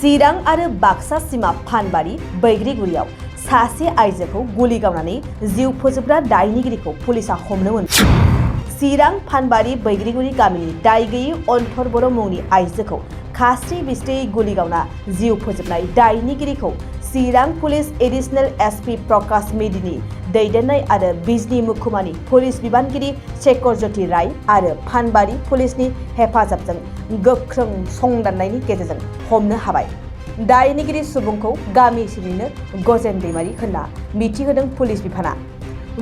चिरां आरो बाक्सा सीमा फानबारि बैग्रिगुरियाव सासे आइजोखौ गुलि गावनानै जिउ फोजोबग्रा दायनिगिरिखौ पुलिसा हमनो मोनबाय। चिरां फानबारि बैग्रिगुरि गामिनि दाय गैयै अन्तर बर' मुंनि आइजोखौ खास्रि बिस्रियै गुलि गावना जिउ फोजोबनाय दायनिगिरिखौ चिरां पुलिस एडिशनेल एसपि प्रकाश मेदिनि दैदेननाय आरो बिजनी महकुमानि पुलिस बिबानगिरि शेखर ज्योति राय आरो फानबारि पुलिसनि हेफाजाबजों गोख्रों संदाननायनि गेजेरजों हमनो हाबाय। दायनिगिरि सुबुंखौ गामि सिंनिनो गजेन दैमारि होनना मिथिहोदों पुलिस बिफाना।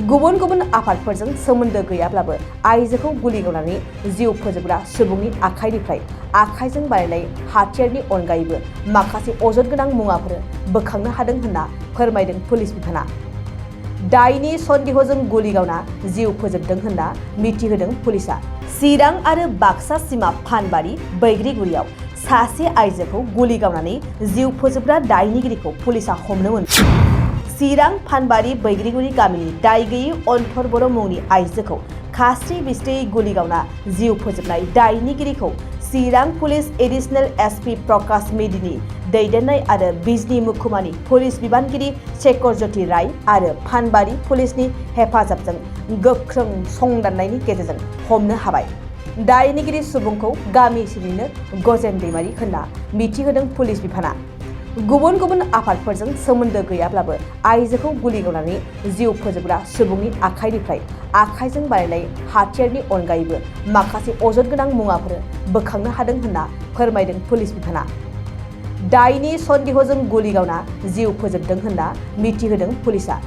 गुबुन गुबुन आफादफोरजों सोमोन्दो गैयाब्लाबो आइजोखौ गुलि गावनानै जिउ फोजोबग्रा सुबुंनि आखाइनिफ्राय आखाइजों बानायनाय हाथियारनि अनगायैबो माखासे अजद गोनां मुवाफोर बोखांनो हादों होनना फोरमायदों पुलिस बिफाना। दायनि सन्देहजों गुलि गावना जिउ फोजोबदों होनना मिथिहोदों पुलिसा। चिरां आरो बाक्सा सीमा फानबारि बैग्रिगुरियाव सासे आइजोखौ गुलि गावनानै जिउ फोजोबग्रा दायनिगिरिखौ पुलिसा हमनो मोनबाय। चिरां फानबारि बैग्रिगुरि गामिनि दाय गैयै अन्तर बर' मुंनि आइजोखौ खास्रि बिस्रियै गुलि गावना जिउ फोजोबनाय दायनिगिरिखौ चिरां पुलिस एडिशनेल एसपि प्रकाश मेदिनि दैदेननाय आरो बिजनी महकुमानि पुलिस बिबानगिरि शेखर ज्योति राय आरो फानबारि पुलिसनि हेफाजाबजों गोख्रों संदाननायनि गेजेरजों हमनो हाबाय। दायनिगिरि सुबुंखौ गामि सिंनिनो गजेन दैमारि होनना मिथिहोदों पुलिस बिफाना। गुबुन गुबुन आफादफोरजों सोमोन्दो गैयाब्लाबो आइजोखौ गुलि गावनानै जिउ फोजोबग्रा सुबुंनि आखाइनिफ्राय आखाइजों बानायनाय हाथियारनि अनगायैबो माखासे अजद गोनां मुवाफोर बोखांनो हादों होनना फोरमायदों पुलिस बिफाना। दायनि सन्देहजों गुलि गावना जिउ फोजोबदों होनना मिथिहोदों पुलिसा।